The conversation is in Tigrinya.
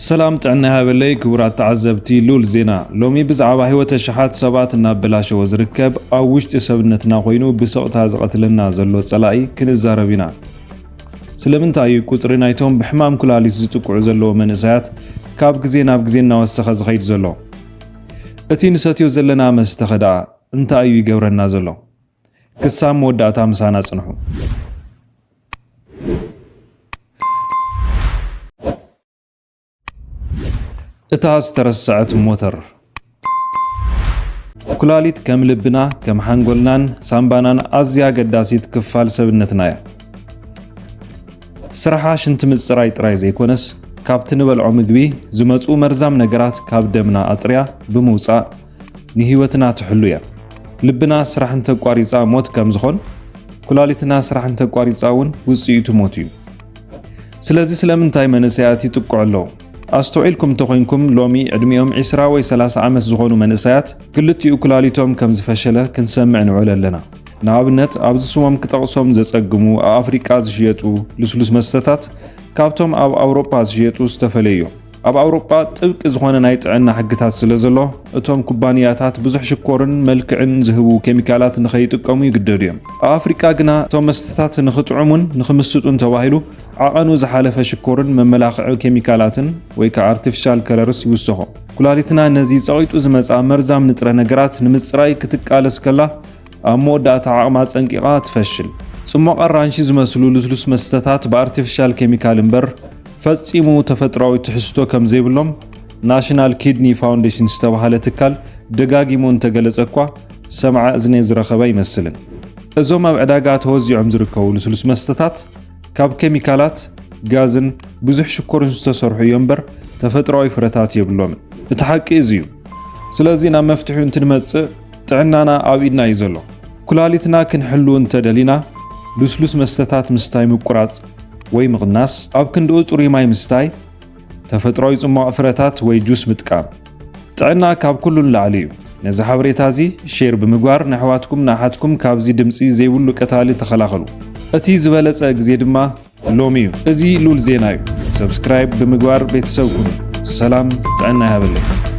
ሰላም ጥዕና ይሃበለይ ክቡራት ተዓዘብቲ ሉል ዜና። ሎሚ ብዛዕባ ህይወት ኣሽሓት ሰባት እናበላሸወ ዝርከብ ኣብ ውሽጢ ሰብነትና ኮይኑ ብስቕታ ዝቐትለና ዘሎ ጸላኢ ክንዛረብ ኢና። ስለምንታይ እዩ ቁጽሪ ናይቶም ብሕማም ኩላሊት ዝጥቅዑ ዘለዉ መንእሰያት ካብ ግዜ ናብ ግዜ እናወሰኸ ዝኸይድ ዘሎ? እቲ ንሰትዮ ዘለና መስተኸ ደኣ እንታይ እዩ ይገብረና ዘሎ? ክሳብ መወዳእታ ምሳና ጽንሑ። እታ ዝተረስዐት ሞተር። ኩላሊት ከም ልብና፣ ከም ሓንጎልናን ሳምባናን ኣዝያ ኣገዳሲት ክፋል ሰብነትና እያ። ስራሓ ሽንቲ ምጽራይ ጥራይ ዘይኮነስ፣ ካብቲ ንበልዖ ምግቢ ዝመጹ መርዛም ነገራት ካብ ደምና ኣጽርያ ብምውጻእ ንህይወትና ትሕሉ እያ። ልብና ስራሕ እንተቋሪጻ ሞት ከም ዝኾን፣ ኩላሊትና ስራሕ እንተቋሪጻ እውን ውጽኢቱ ሞት እዩ። ስለዚ ስለምንታይ መንእሰያት ይጥቅዑ ኣለዉ? ኣስተውዒልኩም እንተኾይንኩም፣ ሎሚ ዕድሚኦም ዒስራ ወይ ሰላሳ ዓመት ዝኾኑ መንእሰያት ክልቲኡ ኩላሊቶም ከም ዝፈሸለ ክንሰምዕ ንውዕል ኣለና። ንኣብነት፣ ኣብዚ ስሞም ክጠቕሶም ዘጸግሙ ኣብ ኣፍሪቃ ዝሽየጡ ልስሉስ መስተታት ካብቶም ኣብ ኣውሮጳ ዝሽየጡ ዝተፈለዩ እዮም። ኣብ ኣውሮጳ ጥብቂ ዝኾነ ናይ ጥዕና ሕግታት ስለ ዘሎ፣ እቶም ኩባንያታት ብዙሕ ሽኮርን መልክዕን ዝህቡ ኬሚካላት ንኸይጥቀሙ ይግደዱ እዮም። ኣብ ኣፍሪቃ ግና እቶም መስተታት ንኽጥዕሙን ንኽምስጡን ተባሂሉ ዓቐኑ ዝሓለፈ ሽኮርን መመላኽዒ ኬሚካላትን ወይ ከዓ ኣርቲፊሻል ከለርስ ይውሰኾ። ኩላሊትና ነዚ ጸቒጡ ዝመጽኣ መርዛም ንጥረ ነገራት ንምጽራይ ክትቃለስ ከላ፣ ኣብ መወዳእታ ዓቕማ ጸንቂቓ ትፈሽል። ጽሟቕ ኣራንሺ ዝመስሉ ልስሉስ መስተታት ብኣርቲፊሻል ኬሚካል እምበር ፈጺሙ ተፈጥሯዊ ትሕዝቶ ከም ዘይብሎም ናሽናል ኪድኒ ፋውንዴሽን ዝተባህለ ትካል ደጋጊሙ እንተገለጸ እኳ፣ ሰምዓ እዝኒ ዝረኸበ ኣይመስልን። እዞም ኣብ ዕዳጋ ተወዚዖም ዝርከቡ ልስሉስ መስተታት ካብ ኬሚካላት፣ ጋዝን ብዙሕ ሽኮርን ዝተሰርሑ እዮም እምበር ተፈጥሯዊ ፍረታት የብሎምን። እቲ ሓቂ እዚ እዩ። ስለዚ ናብ መፍትሒኡ እንትንመጽእ ጥዕናና ኣብ ኢድና እዩ ዘሎ። ኩላሊትና ክንሕሉ እንተደሊና ልስሉስ መስተታት ምስታይ ምቁራጽ ወይ ምቕናስ፣ ኣብ ክንድኡ ጽሩይ ማይ ምስታይ፣ ተፈጥሯዊ ጽሟቕ ፍረታት ወይ ጁስ ምጥቃም። ጥዕና ካብ ኩሉ ንላዕሊ እዩ። ነዚ ሓበሬታ እዚ ሼር ብምግባር ንኣሕዋትኩም ንኣሓትኩም ካብዚ ድምጺ ዘይብሉ ቀታሊ ተኸላኸሉ። እቲ ዝበለጸ ግዜ ድማ ሎሚ እዩ። እዚ ሉል ዜና እዩ። ሰብስክራይብ ብምግባር ቤተሰብ ኩኑ። ሰላም ጥዕና ይሃበለይ።